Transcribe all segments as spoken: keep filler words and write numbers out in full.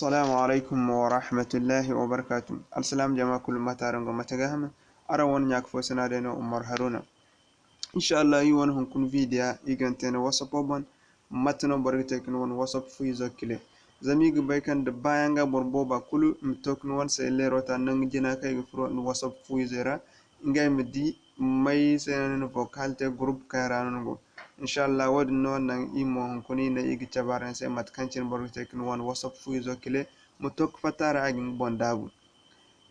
Assalamu alaykum warahmatullahi wabarakatuh. Alsilaam jama kulu, mate araŋ go, mate ga ham? Araŋ wane ɲaaka fo sina day no, Umar Haruna. Insha Allah, iri wane hunkuna video iri ga ni te ni WhatsApp boŋ. Mate no boro ga te ka ni wane WhatsApp fu izo kile? Zama iri ga bay kaŋ da baayaŋ ga boro booba kulu, i ma to ka ni wane selleero ta nangu jina kaŋ i ga furo ni WhatsApp fu izey ra. Ngey ma di may se no ni na vocal te group kaŋ ra no ni go. Insha Allah, wo-din no naŋ iri mo hunkuna iri ne iri ga cabe araŋ se mate kaŋ cine boro ga te ka ni wane WhatsApp fu izo kile, ma to ka fatta a ra a ga nga boŋ daabu.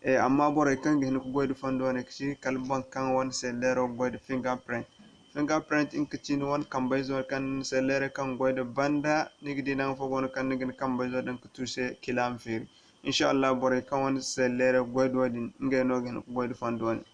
Eh, amma borey kaŋ ga hin ka goy da fondo wane ga ci kala boro kaŋ wane selleero ga goy da fingerprint. Fingerprint nga ga ci ni wane kambayzo kaŋ ni selleero kaŋ ga goy da banda, ni ga di nangu fo go no kaŋ ni ga ni kambayzo daŋ ka tuuse kila ma feeri. Insha Allah, borey kaŋ wane selleero ga goy da wo-din, ngey no ga hin ka goy da fondo wane.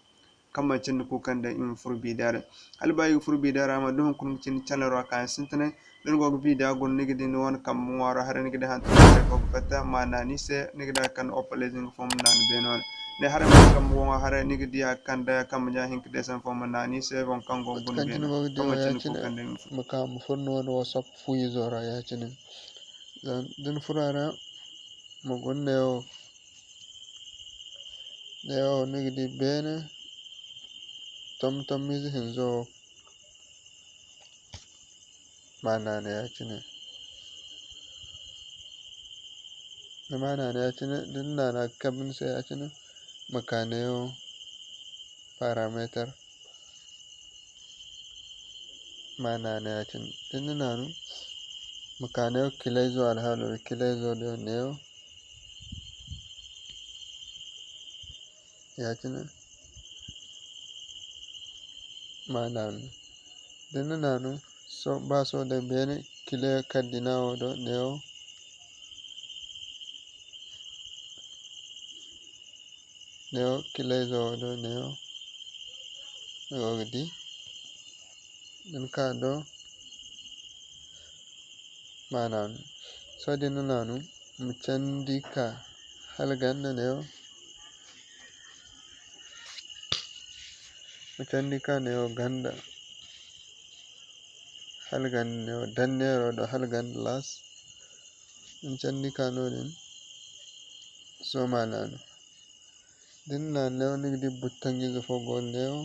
Kaŋ manci ni kuukaŋ day i ma furo biida ra. Hala ba i ga furo biida ra, ma du hunkuna ga cindi channel ra kaayaŋ sintinay. Da ni go ga biida guna, ni ga di ni wane kambe ŋwaaro haray, ni ga di hantum haray go ga fatta, ma naanu i se, ni ga di a ga kande opalezin fo ma naanu beene wane. Ne haray ma kambe ŋwaaro haray, ni ga di a ga kande kambe ɲa hinka deesan fo ma naanu i se, boŋ kaŋ go ga guna beene. Kaŋ manci ni kuukaŋ day i ma furo. Ma ka ma furo ni wane WhatsApp fu izo ra ya-cine. Zama da ni furo a ra, ma guna neewo. Neewo ni ga di beene, tom-, tommize hinzo wo, ma naanu ya-cine. Ni ma naanu ya-cine, da ni naanu a ga kabe ni se ya-cine, ma ka neewo. Parameter. Ma naanu ya-cine. Da ni naanu, ma ka neewo kilayzo alhaalo, kilayzo do neewo. Ya-cine. Ma naanu. Da ni naanu, so-, ba sohõ day beene, kile kaddina wo do neewo. Neewo, kilayzo wo do neewo. Ni go ga di. Da ni ka do, ma naanu. Sohõ da ni naanu, ma candi ka hala ganda neewo. Ma candi ka neewo ganda. Hala ganda neewo, danneero do hala ganda laas. Ni candi ka noodin, sohõ ma naanu. Da ni naanu neewo, ni ga di buttoŋize fo go neewo.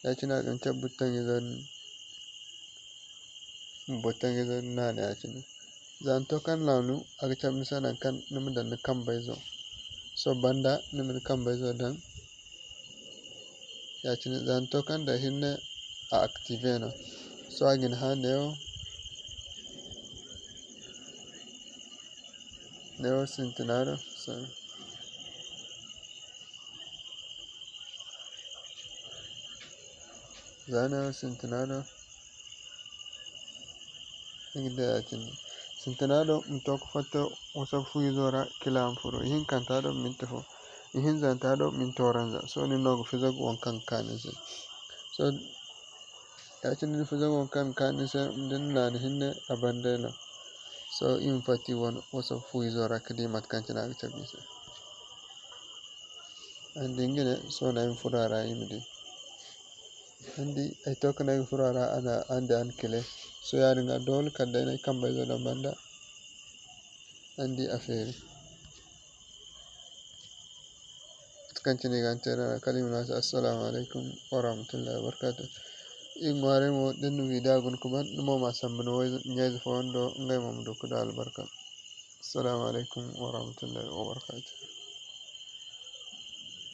Ya-cine a ga ni cabe buttoŋizo din. Buttoŋizo din naanu ya-cine. Za ni to kaŋ naanu, a ga cabe ni se nangu kaŋ ni ma daŋ ni kambayzo. Sohõ banda ni ma ni kambayzo daŋ. Ya-cine za ni to kaŋ day hinne a active no. Sohõ a ga ni hã neewo. Neewo sintina do. Sohõ za neewo sintina do. Ni ga di ya-cine. Sintina do ma to ka fatta WhatsApp fu izo ra kila ma furo. Ihinkanta do minti fo. Ihinzanta do minti waranza. Sohõ nin no ga fizagu waŋ kaŋ ga ka ni se. Sohõ ya-cine ni fizagu waŋ kaŋ ga ka ni se, da ni naanu hinne a ban day no. Sohõ i ma fatta i wane WhatsApp fu izo ra ka di mate kaŋ cine a ga cabe i se. Araŋ di nga ne, sohõ no ay ma furo a ra, i ma di. Araŋ di, ay to ka ne ay ga furo a ra, a na, araŋ di a na kile. Sohõ yaadin ga, doole kala day no ay kambayzo daŋ banda. Araŋ di a feeri. Mate kaŋ cine i ga ni te da, kala i ma ne a se, "Assalamu alaykum warahmatullahi wabarakatuh." I ga ŋwaaray mo, da ni na video guna ka ban, ni mo ma sambu ni ɲayze fooyaŋ do, ngey mo ma du ka du albarka. Assalamu alaykum warahmatullahi wabarakatuh.